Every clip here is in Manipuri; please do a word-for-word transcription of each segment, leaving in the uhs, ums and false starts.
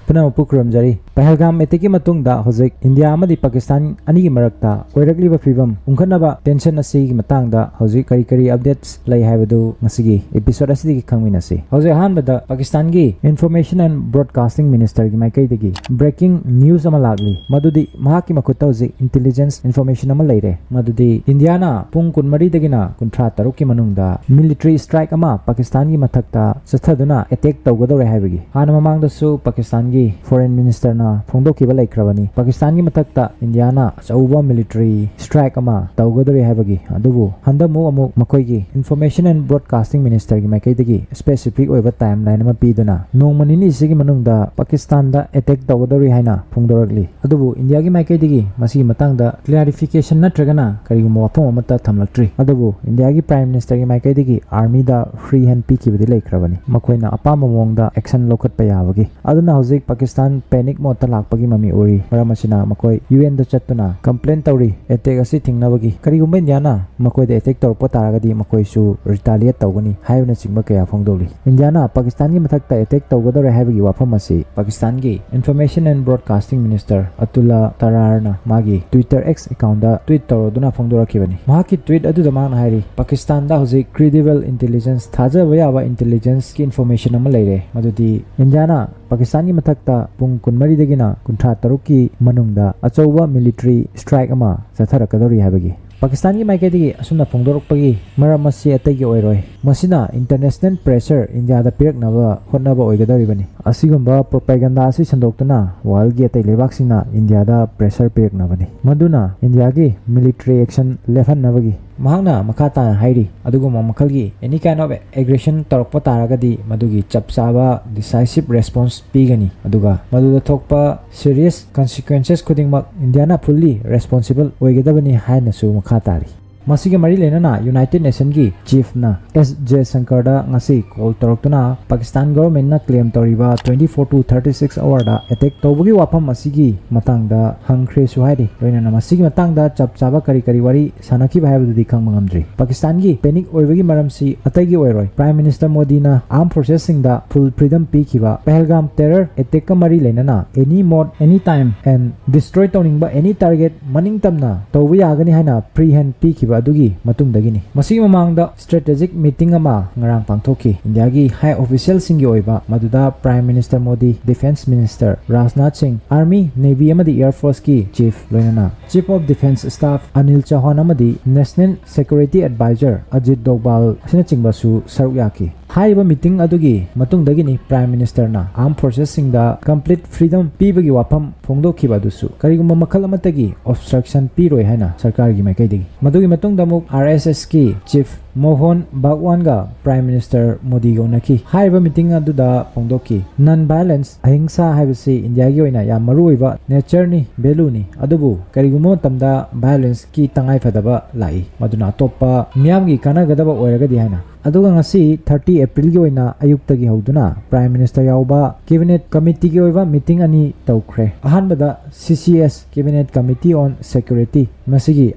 ꯄꯨꯝꯅꯃꯛꯄꯨ ꯈꯨꯔꯨꯝꯖꯔꯤ꯫ ꯄꯍꯜꯒꯥꯝ ꯑꯦꯇꯦꯛꯀꯤ ꯃꯇꯨꯡꯗ ꯍꯧꯖꯤꯛ ꯏꯟꯗꯤꯌꯥ ꯑꯃꯗꯤ ꯄꯥꯀꯤꯁꯇꯥꯟ ꯑꯅꯤꯒꯤ ꯃꯔꯛꯇ ꯑꯣꯏꯔꯛꯂꯤꯕ ꯐꯤꯕꯝ ꯍꯣꯡꯗꯣꯛꯅꯕ ꯇꯦꯟꯁꯟ ꯑꯁꯤꯒꯤ ꯃꯇꯥꯡꯗ ꯍꯧꯖꯤꯛ ꯀꯔꯤ ꯀꯔꯤ ꯑꯞꯗꯦꯠꯁ ꯂꯩ ꯍꯥꯏꯕꯗꯨ ꯉꯁꯤꯒꯤ ꯏꯄꯤꯁꯣꯗ ꯑꯁꯤꯗꯒꯤ ꯈꯪꯃꯤꯟꯅꯁꯤ꯫ ꯍꯧꯖꯤꯛ ꯑꯍꯥꯟꯕꯗ ꯄꯥꯀꯤꯁꯇꯥꯟꯒꯤ ꯏꯟꯐꯣꯔꯃꯦꯁꯟ ꯑꯦꯟ ꯕ꯭ꯔꯣꯗꯀꯥꯁꯇꯤꯡ ꯃꯤꯅꯤꯁꯇꯔꯒꯤ ꯃꯥꯏꯀꯩꯗꯒꯤ ꯕ꯭ꯔꯦꯀꯤꯡ ꯅ꯭ꯌꯨꯁ ꯑꯃ ꯂꯥꯛꯂꯤ, ꯃꯗꯨꯗꯤ ꯃꯍꯥꯛꯀꯤ ꯃꯈꯨꯠꯇ ꯍꯧꯖꯤꯛ ꯏꯟꯇꯦꯂꯤꯖꯦꯟꯁ ꯏꯟꯐꯣꯔꯃꯦꯁꯟ ꯑꯃ ꯂꯩꯔꯦ, ꯃꯗꯨꯗꯤ ꯏꯟꯗꯤꯌꯥꯅ ꯄꯨꯡ ꯀꯨꯟꯃꯔꯤꯗꯒꯤꯅ ꯀꯨꯟꯊ꯭ꯔꯥ ꯇꯔꯨꯛꯀꯤ ꯃꯅꯨꯡꯗ ꯃꯤꯂꯤꯇꯔꯤ ꯁ꯭ꯇ꯭ꯔꯥꯏꯛ ꯑꯃ ꯄꯥꯀꯤꯁꯇꯥꯟꯒꯤ ꯃꯊꯛꯇ ꯆꯠꯊꯗꯨꯅ ꯑꯦꯇꯦꯛ ꯇꯧꯒꯗꯧꯔꯦ ꯍꯥꯏꯕꯒꯤ꯫ ꯍꯥꯟꯅ ꯃꯃꯥꯡꯗꯁꯨ ꯄꯥꯀꯤꯁꯇꯥꯟꯒꯤ ꯐꯣꯔꯦꯟ ꯃꯤꯅꯤꯁꯇꯔꯅ ꯐꯣꯡꯗꯣꯛꯈꯤꯕ ꯂꯩꯈ꯭ꯔꯕꯅꯤ, ꯄꯥꯀꯤꯁꯇꯥꯟꯒꯤ ꯃꯊꯛꯇ ꯏꯟꯗꯤꯌꯥꯅ ꯑꯆꯧꯕ ꯃꯤꯂꯤꯇꯔꯤ ꯁ꯭ꯇ꯭ꯔꯥꯏꯛ ꯑꯃ ꯇꯧꯒꯗꯧꯔꯤ ꯍꯥꯏꯕꯒꯤ꯫ ꯑꯗꯨꯕꯨ ꯍꯟꯗꯛꯃꯨꯛ ꯑꯃꯨꯛ ꯃꯈꯣꯏꯒꯤ ꯏꯟꯐꯣꯔꯃꯦꯁꯟ ꯑꯦꯟ ꯕ꯭ꯔꯣꯗꯀꯥꯁꯇꯤꯡ ꯃꯤꯅꯤꯁꯇꯔꯒꯤ ꯃꯥꯏꯀꯩꯗꯒꯤ ꯁ꯭ꯄꯦꯁꯤꯐꯤꯛ ꯑꯣꯏꯕ ꯇꯥꯏꯝ ꯂꯥꯏꯟ ꯑꯃ ꯄꯤꯗꯨꯅ ꯅꯣꯡꯃ ꯅꯤꯅꯤꯁꯤꯒꯤ ꯃꯅꯨꯡꯗ ꯄꯥꯀꯤꯁꯇꯥꯟꯗ ꯑꯦꯇꯦꯛ ꯇꯧꯒꯗꯧꯔꯤ ꯍꯥꯏꯅ ꯐꯣꯡꯗꯣꯔꯛꯂꯤ꯫ ꯑꯗꯨꯕꯨ ꯏꯟꯗꯤꯌꯥꯒꯤ ꯃꯥꯏꯀꯩꯗꯒꯤ ꯃꯁꯤꯒꯤ ꯃꯇꯥꯡꯗ ꯀ꯭ꯂꯦꯔꯤꯐꯤꯀꯦꯁꯟ ꯅꯠꯇ꯭ꯔꯒꯅ ꯀꯔꯤꯒꯨꯝꯕ ꯋꯥꯐꯝ ꯑꯃꯠꯇ ꯊꯝꯂꯛꯇ꯭ꯔꯤ꯫ ꯑꯗꯨꯕꯨ ꯏꯟꯗꯤꯌꯥꯒꯤ ꯄ꯭ꯔꯥꯏꯝ ꯃꯤꯅꯤꯁꯇꯔꯒꯤ ꯃꯥꯏꯀꯩꯗꯒꯤ ꯑꯥꯔꯃꯤꯗ ꯐ꯭ꯔꯤ ꯍꯦꯟ ꯄꯤꯈꯤꯕꯗꯤ ꯂꯩꯈ꯭ꯔꯕꯅꯤ, ꯃꯈꯣꯏꯅ ꯑꯄꯥꯝꯕ ꯃꯑꯣꯡꯗ ꯑꯦꯛꯁꯟ ꯂꯧꯈꯠꯄ ꯌꯥꯕꯒꯤ꯫ ꯑꯗꯨꯅ ꯍꯧꯖꯤꯛ ꯄꯥꯀꯤꯁꯇꯥꯟ ꯄꯦꯅꯤꯛ ꯃꯣꯗꯇ ꯂꯥꯛꯄꯒꯤ ꯃꯃꯤ ꯎꯔꯤ꯫ ꯃꯔꯝ ꯑꯁꯤꯅ ꯃꯈꯣꯏ ꯌꯨ ꯑꯦꯟꯗ ꯆꯠꯇꯨꯅ ꯀꯝꯄ꯭ꯂꯦꯟ ꯇꯧꯔꯤ ꯑꯦꯇꯦꯛ ꯑꯁꯤ ꯊꯤꯡꯅꯕꯒꯤ꯫ ꯀꯔꯤꯒꯨꯝꯕ ꯏꯟꯗꯤꯌꯥꯅ ꯃꯈꯣꯏꯗ ꯑꯦꯇꯦꯛ ꯇꯧꯔꯛꯄ ꯇꯥꯔꯒꯗꯤ ꯃꯈꯣꯏꯁꯨ ꯔꯤꯇꯥꯂꯤꯌꯦꯠ ꯇꯧꯒꯅꯤ ꯍꯥꯏꯕꯅꯆꯤꯡꯕ ꯀꯌꯥ ꯐꯣꯡꯗꯣꯛꯂꯤ꯫ ꯏꯟꯗꯤꯌꯥꯅ ꯄꯥꯀꯤꯁꯇꯥꯟꯒꯤ ꯃꯊꯛꯇ ꯑꯦꯇꯦꯛ ꯇꯧꯒꯗꯧꯔꯦ ꯍꯥꯏꯕꯒꯤ ꯋꯥꯐꯝ ꯑꯁꯤ ꯄꯥꯀꯤꯁꯇꯥꯟꯒꯤ ꯏꯟꯐꯣꯔꯃꯦꯁꯟ ꯑꯦꯟ ꯕ꯭ꯔꯣꯗꯀꯥꯁꯇꯤꯡ ꯃꯤꯅꯤꯁꯇꯔ ꯑꯇꯨꯂꯥ ꯇꯔꯥꯔꯅ ꯃꯥꯒꯤ ꯇ꯭ꯋꯤꯇꯔ ꯑꯦꯛꯁ ꯑꯦꯀꯥꯎꯟꯗ ꯇ꯭ꯋꯤꯠ ꯇꯧꯔꯗꯨꯅ ꯐꯣꯡꯗꯣꯔꯛꯈꯤꯕꯅꯤ꯫ ꯃꯍꯥꯛꯀꯤ ꯇ꯭ꯋꯤꯠ ꯑꯗꯨꯗ ꯃꯍꯥꯛꯅ ꯍꯥꯏꯔꯤ, ꯄꯥꯀꯤꯁꯇꯥꯟꯗ ꯍꯧꯖꯤꯛ ꯀ꯭ꯔꯤꯗꯤꯕꯜ ꯏꯟꯇꯦꯂꯤꯖꯦꯟꯁ, ꯊꯥꯖꯕ ꯌꯥꯕ ꯏꯟꯇꯦꯂꯤꯖꯦꯟꯁꯀꯤ ꯏꯟꯐꯣꯔꯃꯦꯁꯟ ꯑꯃ ꯂꯩꯔꯦ, ꯃꯗꯨꯗꯤ ꯏꯟꯗꯤꯌꯥꯅ ꯄꯥꯀꯤꯁꯇꯥꯟꯒꯤ ꯃꯊꯛꯇ ꯄꯨꯡ ꯀꯨꯟꯃꯔꯤꯗꯒꯤꯅ ꯀꯨꯟꯊ꯭ꯔꯥ ꯇꯔꯨꯛꯀꯤ ꯃꯅꯨꯡꯗ ꯑꯆꯧꯕ ꯃꯤꯂꯤꯇꯔꯤ ꯁ꯭ꯇ꯭ꯔꯥꯏꯛ ꯑꯃ ꯆꯠꯊꯔꯛꯀꯗꯧꯔꯤ ꯍꯥꯏꯕꯒꯤ꯫ ꯄꯥꯀꯤꯁꯇꯥꯟꯒꯤ ꯃꯥꯏꯀꯩꯗꯒꯤ ꯑꯁꯨꯝꯅ ꯐꯣꯡꯗꯣꯔꯛꯄꯒꯤ ꯃꯔꯝ ꯑꯁꯤ ꯑꯇꯩꯒꯤ ꯑꯣꯏꯔꯣꯏ, ꯃꯁꯤꯅ ꯏꯟꯇꯔꯅꯦꯁꯅꯦꯜ ꯄ꯭ꯔꯦꯁꯔ ꯏꯟꯗꯤꯌꯥꯗ ꯄꯤꯔꯛꯅꯕ ꯍꯣꯠꯅꯕ ꯑꯣꯏꯒꯗꯧꯔꯤꯕꯅꯤ꯫ ꯑꯁꯤꯒꯨꯝꯕ ꯄ꯭ꯔꯣꯄꯥꯒꯦꯟꯗꯥ ꯑꯁꯤ ꯁꯟꯗꯣꯛꯇꯨꯅ ꯋꯥꯔꯜꯒꯤ ꯑꯇꯩ ꯂꯩꯕꯥꯛꯁꯤꯡꯅ ꯏꯟꯗꯤꯌꯥꯗ ꯄ꯭ꯔꯦꯁꯔ ꯄꯤꯔꯛꯅꯕꯅꯤ, ꯃꯗꯨꯅ ꯏꯟꯗꯤꯌꯥꯒꯤ ꯃꯤꯂꯤꯇꯔꯤ ꯑꯦꯛꯁꯟ ꯂꯦꯞꯍꯟꯅꯕꯒꯤ꯫ ꯃꯍꯥꯛꯅ ꯃꯈꯥ ꯇꯥꯅ ꯍꯥꯏꯔꯤ, ꯑꯗꯨꯒꯨꯝꯕ ꯃꯈꯜꯒꯤ any kind of aggression ꯇꯧꯔꯛꯄ ꯇꯥꯔꯒꯗꯤ ꯃꯗꯨꯒꯤ ꯆꯞ ꯆꯥꯕ ꯗꯤꯁꯥꯏꯁꯤꯞ ꯔꯦꯁꯄꯣꯟꯁ ꯄꯤꯒꯅꯤ, ꯑꯗꯨꯒ ꯃꯗꯨꯗ ꯊꯣꯛꯄ ꯁꯤꯔꯤꯌꯁ ꯀꯟꯁꯤꯀ꯭ꯋꯦꯟꯁꯦꯁ ꯈꯨꯗꯤꯡꯃꯛ ꯏꯟꯗꯤꯌꯥꯅ ꯐꯨꯜꯂꯤ ꯔꯦꯁꯄꯣꯟꯁꯤꯕꯜ ꯑꯣꯏꯒꯗꯕꯅꯤ ꯍꯥꯏꯅꯁꯨ ꯃꯈꯥ ꯇꯥꯔꯤ꯫ ꯃꯁꯤꯒ ꯃꯔꯤ ꯂꯩꯅꯅ United Nationꯒꯤ Chiefꯅ S Jaishankarꯗ ꯉꯁꯤ call ꯇꯧꯔꯛꯇꯨꯅ Pakistan governmentꯅ claim ꯇꯧꯔꯤꯕ twenty four to thirty six hourꯗ attack ꯇꯧꯕꯒꯤ ꯋꯥꯐꯝ ꯑꯁꯤꯒꯤ ꯃꯇꯥꯡꯗ ꯍꯪꯈ꯭ꯔꯦꯁꯨ ꯍꯥꯏꯔꯤ꯫ ꯂꯣꯏꯅꯅ ꯃꯁꯤꯒꯤ ꯃꯇꯥꯡꯗ ꯆꯞ ꯆꯥꯕ ꯀꯔꯤ ꯀꯔꯤ ꯋꯥꯔꯤ ꯁꯥꯟꯅꯈꯤꯕ ꯍꯥꯏꯕꯗꯨꯗꯤ ꯈꯪꯕ ꯉꯝꯗ꯭ꯔꯤ꯫ ꯄꯥꯀꯤꯁꯇꯥꯟꯒꯤ panic ꯑꯣꯏꯕꯒꯤ ꯃꯔꯝꯁꯤ ꯑꯇꯩꯒꯤ ꯑꯣꯏꯔꯣꯏ꯫ Prime Minister ꯃꯣꯗꯤꯅ armed forcesꯁꯤꯡꯗ full freedom ꯄꯤꯈꯤꯕ, ꯄꯍꯜꯒꯥꯝ terror attackꯀ ꯃꯔꯤ ꯂꯩꯅꯅ any mode, any time and destroy ꯇꯧꯅꯤꯡꯕ any target ꯃꯅꯤꯡ ꯇꯝꯅ ꯇꯧꯕ ꯌꯥꯒꯅꯤ ꯍꯥꯏꯅ free hand ꯄꯤꯈꯤꯕ ꯑꯗꯨꯒꯤ ꯃꯇꯨꯡꯗꯒꯤꯅꯤ꯫ ꯃꯁꯤꯒꯤ ꯃꯃꯥꯡꯗ strategic meeting ꯑꯃ ꯉꯔꯥꯡ ꯄꯥꯡꯊꯣꯛꯈꯤ꯫ ꯏꯟꯗꯤꯌꯥꯒꯤ high officialꯁꯤꯡꯒꯤ ꯑꯣꯏꯕ, ꯃꯗꯨꯗ Prime Minister Modi, Defence Minister Rajnath ꯁꯤꯡ, Army, Navy ꯑꯃꯗꯤ Air Forceꯀꯤ Chief, ꯂꯣꯏꯅꯅ Chief of Defence Staff Anil ꯆꯧꯍꯥꯟ ꯑꯃꯗꯤ National Security Advisor ꯑꯖꯤꯠ ꯗꯣꯚꯥꯜ ꯑꯁꯤꯅꯆꯤꯡꯕꯁꯨ ꯁꯔꯨꯛ ꯌꯥꯈꯤ꯫ ꯍꯥꯏꯔꯤꯕ meeting ꯑꯗꯨꯒꯤ ꯃꯇꯨꯡꯗꯒꯤꯅꯤ Prime Ministerꯅ armed forcesꯁꯤꯡꯗ complete freedom ꯄꯤꯕꯒꯤ ꯋꯥꯐꯝ ꯐꯣꯡꯗꯣꯛꯈꯤꯕ ꯑꯗꯨꯁꯨ ꯀꯔꯤꯒꯨꯝꯕ ꯃꯈꯜ ꯑꯃꯠꯇꯒꯤ obstruction ꯄꯤꯔꯣꯏ ꯍꯥꯏꯅ ꯁꯔꯀꯥꯔꯒꯤ ꯃꯥꯏꯀꯩꯗꯒꯤ꯫ ꯃꯗꯨꯒꯤ ꯃꯇꯨꯡꯗ ꯑꯃꯨꯛ RSSꯀꯤ Chief ꯃꯣꯍꯟ ꯚꯒꯋꯥꯟꯒ Prime Minister ꯃꯣꯗꯤꯒ ꯎꯅꯈꯤ꯫ ꯍꯥꯏꯔꯤꯕ meeting ꯑꯗꯨꯗ ꯐꯣꯡꯗꯣꯛꯈꯤ, non violence, ꯑꯍꯤꯡꯁꯥ ꯍꯥꯏꯕꯁꯤ ꯏꯟꯗꯤꯌꯥꯒꯤ ꯑꯣꯏꯅ ꯌꯥꯝ ꯃꯔꯨꯑꯣꯏꯕ natureꯅꯤ, valueꯅꯤ, ꯑꯗꯨꯕꯨ ꯀꯔꯤꯒꯨꯝꯕ ꯃꯇꯝꯗ violenceꯀꯤ ꯇꯉꯥꯏꯐꯗꯕ ꯂꯥꯛꯏ, ꯃꯗꯨꯅ ꯑꯇꯣꯞꯄ ꯃꯤꯌꯥꯝꯒꯤ ꯀꯥꯟꯅꯒꯗꯕ ꯑꯣꯏꯔꯒꯗꯤ ꯍꯥꯏꯅ꯫ ꯑꯗꯨꯒ ꯉꯁꯤ thirty Aprilꯒꯤ ꯑꯣꯏꯅ ꯑꯌꯨꯛꯇꯒꯤ ꯍꯧꯗꯨꯅ Prime Minister ꯌꯥꯎꯕ Cabinet Committeeꯒꯤ ꯑꯣꯏꯕ meeting ꯑꯅꯤ ꯇꯧꯈ꯭ꯔꯦ꯫ ꯑꯍꯥꯟꯕꯗ CCS, Cabinet Committee on Security, ꯃꯁꯤꯒꯤ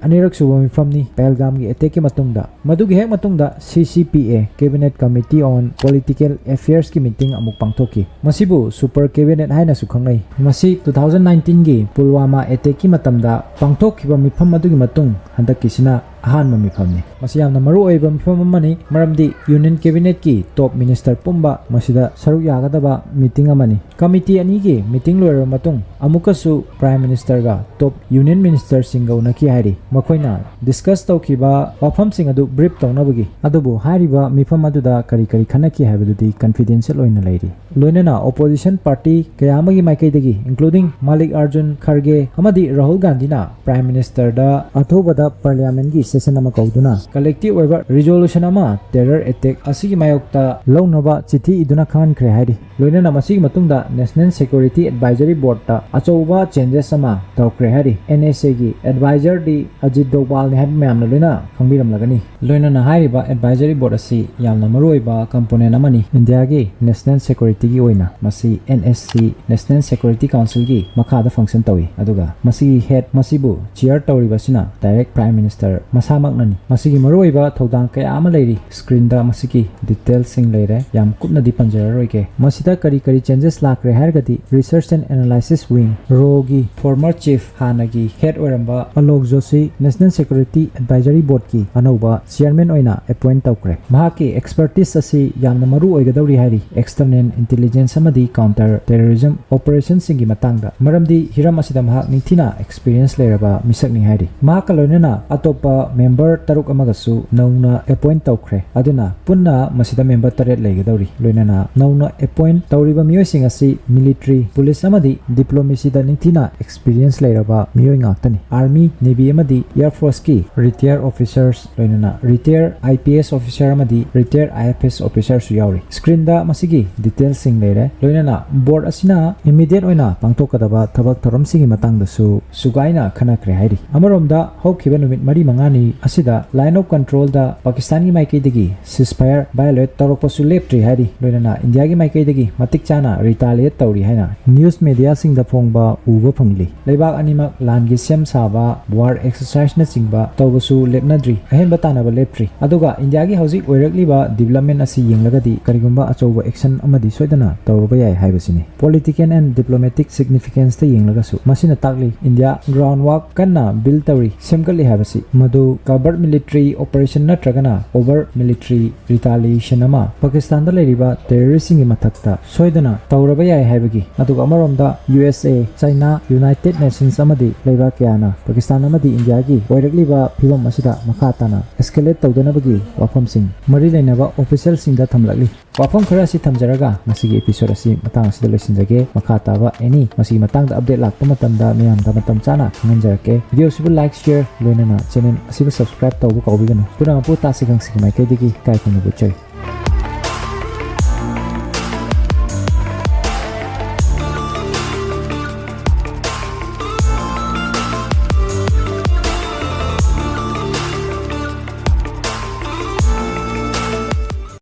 ꯑꯅꯤꯔꯛ ꯁꯨꯕ ꯃꯤꯐꯝꯅꯤ ꯄꯍꯜꯒꯥꯝꯒꯤ attackꯀꯤ ꯃꯇꯨꯡꯗ꯫ ꯃꯗꯨꯒꯤ ꯍꯦꯛ ꯃꯇꯨꯡꯗ CCPA, Cabinet Committee on Political Affairsꯀꯤ meeting ꯑꯃꯨꯛ ꯄꯥꯡꯊꯣꯛꯈꯤ꯫ ꯃꯁꯤꯕꯨ Super Cabinet ꯍꯥꯏꯅꯁꯨ ꯈꯪꯅꯩ꯫ ꯃꯁꯤ two thousand nineteenꯒꯤ ꯄꯨꯜꯋꯥꯃꯥ attackꯀꯤ ꯃꯇꯝꯗ ꯄꯥꯡꯊꯣꯛꯈꯤꯕ ꯃꯤꯐꯝ ꯑꯗꯨꯒꯤ ꯃꯇꯨꯡ ꯍꯟꯗꯛꯀꯤꯁꯤꯅ ꯑꯍꯥꯟꯕ ꯃꯤꯐꯝꯅꯤ꯫ ꯃꯁꯤ ꯌꯥꯝꯅ ꯃꯔꯨ ꯑꯣꯏꯕ ꯃꯤꯐꯝ ꯑꯃꯅꯤ, ꯃꯔꯝꯗꯤ Union Cabinetꯀꯤ top minister ꯄꯨꯝꯕ ꯃꯁꯤꯗ ꯁꯔꯨꯛ ꯌꯥꯒꯗꯕ meeting ꯑꯃꯅꯤ꯫ Committee ꯑꯅꯤꯒꯤ meeting ꯂꯣꯏꯔꯕ ꯃꯇꯨꯡ ꯑꯃꯨꯛꯀꯁꯨ Prime Ministerꯒ top Union ministerꯁꯤꯡꯒ ꯎꯅꯈꯤ ꯍꯥꯏꯔꯤ꯫ ꯃꯈꯣꯏꯅ discuss ꯇꯧꯈꯤꯕ ꯋꯥꯐꯝꯁꯤꯡ ꯑꯗꯨ brief ꯇꯧꯅꯕꯒꯤ꯫ ꯑꯗꯨꯕꯨ ꯍꯥꯏꯔꯤꯕ ꯃꯤꯐꯝ ꯑꯗꯨꯗ ꯀꯔꯤ ꯀꯔꯤ ꯈꯟꯅꯈꯤ ꯍꯥꯏꯕꯗꯨꯗꯤ confidential ꯑꯣꯏꯅ ꯂꯩꯔꯤ꯫ ꯂꯣꯏꯅꯅ opposition party ꯀꯌꯥ ꯑꯃꯒꯤ ꯃꯥꯏꯀꯩꯗꯒꯤ, including ꯃꯥꯂꯤꯛ ꯑꯥꯔꯖꯨꯟ ꯈꯔꯒꯦ ꯑꯃꯗꯤ ꯔꯥꯍꯨꯜ ꯒꯥꯟꯙꯤꯅ Prime Ministerꯗ ꯑꯊꯨꯕꯗ Parliamentꯀꯤ session ꯑꯃ ꯀꯧꯗꯨꯅ collective ꯑꯣꯏꯕ resolution ꯑꯃ terror attack ꯑꯁꯤꯒꯤ ꯃꯥꯌꯣꯛꯇ ꯂꯧꯅꯕ ꯆꯤꯊꯤ ꯏꯗꯨꯅ ꯈꯪꯍꯟꯈ꯭ꯔꯦ ꯍꯥꯏꯔꯤ꯫ ꯂꯣꯏꯅꯅ ꯃꯁꯤꯒꯤ ꯃꯇꯨꯡꯗ National Security Advisory Boardꯇ ꯑꯆꯧꯕ changes ꯑꯃ ꯇꯧꯈ꯭ꯔꯦ ꯍꯥꯏꯔꯤ꯫ NSAꯒꯤ advisorꯗꯤ ꯑꯖꯤꯠ ꯗꯣꯚꯥꯜꯅꯤ ꯍꯥꯏꯕ ꯃꯌꯥꯝꯅ ꯂꯣꯏꯅ ꯈꯪꯕꯤꯔꯝꯂꯒꯅꯤ꯫ ꯂꯣꯏꯅꯅ ꯍꯥꯏꯔꯤꯕ advisory board ꯑꯁꯤ ꯌꯥꯝꯅ ꯃꯔꯨꯑꯣꯏꯕ component ꯑꯃꯅꯤ ꯏꯟꯗꯤꯌꯥꯒꯤ national securityꯒꯤ ꯑꯣꯏꯅ꯫ ꯃꯁꯤ NSC, National Security Councilꯒꯤ ꯃꯈꯥꯗ function ꯇꯧꯏ, ꯑꯗꯨꯒ ꯃꯁꯤꯒꯤ head, ꯃꯁꯤꯕꯨ chair ꯇꯧꯔꯤꯕꯁꯤꯅ direct Prime Minister ꯃꯁꯥꯃꯛꯅꯅꯤ꯫ ꯃꯁꯤꯒꯤ ꯃꯔꯨꯑꯣꯏꯕ ꯊꯧꯗꯥꯡ ꯀꯌꯥ ꯑꯃ ꯂꯩꯔꯤ꯫ Screenꯗ ꯃꯁꯤꯒꯤ detailsꯁꯤꯡ ꯂꯩꯔꯦ, ꯌꯥꯝ ꯀꯨꯞꯅꯗꯤ ꯄꯟꯖꯔꯔꯣꯏꯒꯦ꯫ ꯃꯁꯤꯗ ꯀꯔꯤ ꯀꯔꯤ changes ꯂꯥꯛꯈ꯭ꯔꯦ ꯍꯥꯏꯔꯒꯗꯤ, Research and Analysis Wing, RAWꯒꯤ former chief, ꯍꯥꯟꯅꯒꯤ head ꯑꯣꯏꯔꯝꯕ Alok Joshi National Security Advisory Boardꯀꯤ ꯑꯅꯧꯕ chairman ꯑꯣꯏꯅ appoint ꯇꯧꯈ꯭ꯔꯦ꯫ ꯃꯍꯥꯛꯀꯤ expertise ꯑꯁꯤ ꯌꯥꯝꯅ ꯃꯔꯨ ꯑꯣꯏꯒꯗꯧꯔꯤ ꯍꯥꯏꯔꯤ꯫ External intelligence ꯑꯃꯗꯤ counter terrorism operationꯁꯤꯡꯒꯤ ꯃꯇꯥꯡꯗ, ꯃꯔꯝꯗꯤ ꯍꯤꯔꯝ ꯑꯁꯤꯗ ꯃꯍꯥꯛ ꯅꯤꯡꯊꯤꯅ experience ꯂꯩꯔꯕ ꯃꯤꯁꯛꯅꯤ ꯍꯥꯏꯔꯤ꯫ ꯃꯍꯥꯛꯀ ꯂꯣꯏꯅꯅ ꯑꯇꯣꯞꯄ member ꯇꯔꯨꯛ ꯑꯃꯒꯁꯨ ꯅꯧꯅ appoint ꯇꯧꯈ꯭ꯔꯦ꯫ ꯑꯗꯨꯅ ꯄꯨꯟꯅ ꯃꯁꯤꯗ member ꯇꯔꯦꯠ ꯂꯩꯒꯗꯧꯔꯤ꯫ ꯂꯣꯏꯅꯅ ꯅꯧꯅ appoint ꯇꯧꯔꯤꯕ ꯃꯤꯑꯣꯏꯁꯤꯡ ꯑꯁꯤ military, police ꯑꯃꯗꯤ diplomacyꯗ ꯅꯤꯡꯊꯤꯅ experience ꯂꯩꯔꯕ ꯃꯤꯑꯣꯏ ꯉꯥꯛꯇꯅꯤ꯫ Army, Navy ꯑꯃꯗꯤ Air Forceꯀꯤ retire officers, ꯂꯣꯏꯅꯅ retire IPS officer ꯑꯃꯗꯤ retire IFS officerꯁꯨ ꯌꯥꯎꯔꯤ꯫ Screenꯗ ꯃꯁꯤꯒꯤ detailsꯁꯤꯡ ꯂꯩꯔꯦ꯫ ꯂꯣꯏꯅꯅ board ꯑꯁꯤꯅ immediate ꯑꯣꯏꯅ ꯄꯥꯡꯊꯣꯛꯀꯗꯕ ꯊꯕꯛ ꯊꯧꯔꯝꯁꯤꯡꯒꯤ ꯃꯇꯥꯡꯗꯁꯨ ꯁꯨꯒꯥꯏꯅ ꯈꯟꯅꯈ꯭ꯔꯦ ꯍꯥꯏꯔꯤ꯫ ꯑꯃꯔꯣꯝꯗ, ꯍꯧꯈꯤꯕ ꯅꯨꯃꯤꯠ ꯃꯔꯤ ꯃꯉꯥꯅꯤ ꯑꯁꯤꯗ Line of Controlꯗ ꯄꯥꯀꯤꯁꯇꯥꯟꯒꯤ ꯃꯥꯏꯀꯩꯗꯒꯤ ceasefire violate ꯇꯧꯔꯛꯄꯁꯨ ꯂꯦꯞꯇ꯭ꯔꯤ ꯍꯥꯏꯔꯤ꯫ ꯂꯣꯏꯅꯅ ꯏꯟꯗꯤꯌꯥꯒꯤ ꯃꯥꯏꯀꯩꯗꯒꯤ ꯃꯇꯤꯛ ꯆꯥꯅ retaliate ꯇꯧꯔꯤ ꯍꯥꯏꯅ news mediaꯁꯤꯡꯗ ꯐꯣꯡꯕ ꯎꯕ ꯐꯪꯂꯤ꯫ ꯂꯩꯕꯥꯛ ꯑꯅꯤꯃꯛ ꯂꯥꯟꯒꯤ ꯁꯦꯝ ꯁꯥꯕ, war exerciseꯅꯆꯤꯡꯕ ꯇꯧꯕꯁꯨ ꯂꯦꯞꯅꯗ꯭ꯔꯤ꯫ ꯑꯍꯦꯟꯕ ꯇꯥꯟꯅꯕ ꯂꯦꯞꯇ꯭ꯔꯤ꯫ ꯑꯗꯨꯒ ꯏꯟꯗꯤꯌꯥꯒꯤ ꯍꯧꯖꯤꯛ ꯑꯣꯏꯔꯛꯂꯤꯕ development ꯑꯁꯤ ꯌꯦꯡꯂꯒꯗꯤ ꯀꯔꯤꯒꯨꯝꯕ ꯑꯆꯧꯕ action ꯑꯃꯗꯤ ꯁꯣꯏꯗꯅ ꯇꯧꯔꯨꯕ ꯌꯥꯏ ꯍꯥꯏꯕꯁꯤꯅꯤ꯫ Political and diplomatic significanceꯇ ꯌꯦꯡꯂꯒꯁꯨ ꯃꯁꯤꯅ ꯇꯥꯛꯂꯤ ꯏꯟꯗꯤꯌꯥ groundwork ꯀꯟꯅ build ꯇꯧꯔꯤ, ꯁꯦꯝꯒꯠꯂꯤ ꯍꯥꯏꯕꯁꯤ꯫ ꯃꯗꯨ covert military operation ꯅꯠꯇ꯭ꯔꯒꯅ overt military retaliation ꯑꯃ ꯄꯥꯀꯤꯁꯇꯥꯟꯗ ꯂꯩꯔꯤꯕ terroristꯁꯤꯡꯒꯤ ꯃꯊꯛꯇ ꯁꯣꯏꯗꯅ ꯇꯧꯔꯕ ꯌꯥꯏ ꯍꯥꯏꯕꯒꯤ꯫ ꯑꯗꯨꯒ ꯑꯃꯔꯣꯝꯗ USA, China, United Nations ꯑꯃꯗꯤ ꯂꯩꯕꯥꯛ ꯀꯌꯥꯅ ꯄꯥꯀꯤꯁꯇꯥꯟ ꯑꯃꯗꯤ ꯏꯟꯗꯤꯌꯥꯒꯤ ꯑꯣꯏꯔꯛꯂꯤꯕ ꯐꯤꯕꯝ ꯑꯁꯤꯗ ꯃꯈꯥ ꯇꯥꯅ escalate ꯇꯧꯗꯅꯕꯒꯤ ꯋꯥꯐꯝꯁꯤꯡ ꯃꯔꯤ ꯂꯩꯅꯕ officialꯁꯤꯡꯗ ꯊꯝꯂꯛꯂꯤ꯫ ꯋꯥꯐꯝ ꯈꯔ ꯑꯁꯤ ꯊꯝꯖꯔꯒ ꯁꯤꯒꯤ episode ꯑꯁꯤ ꯃꯇꯥꯡ ꯑꯁꯤꯗ ꯂꯣꯏꯁꯤꯟꯖꯒꯦ꯫ ꯃꯈꯥ ꯇꯥꯕ any ꯃꯁꯤꯒꯤ ꯃꯇꯥꯡꯗ update ꯂꯥꯛꯄ ꯃꯇꯝꯗ ꯃꯌꯥꯝꯗ ꯃꯇꯝ ꯆꯥꯅ ꯈꯪꯍꯟꯖꯔꯛꯀꯦ꯫ Video ꯑꯁꯤꯕꯨ like, share, ꯂꯣꯏꯅꯅ channel ꯑꯁꯤꯕꯨ subscribe ꯇꯧꯕ ꯀꯥꯎꯕꯤꯒꯅꯨ꯫ ꯄꯨꯝꯅꯃꯛꯄꯨ ꯇꯥꯁꯤ ꯈꯪꯁꯤꯒꯤ ꯃꯥꯏꯀꯩꯗꯒꯤ ꯏꯀꯥꯏ ꯈꯨꯝꯅꯕ ꯎꯠꯆꯔꯤ꯫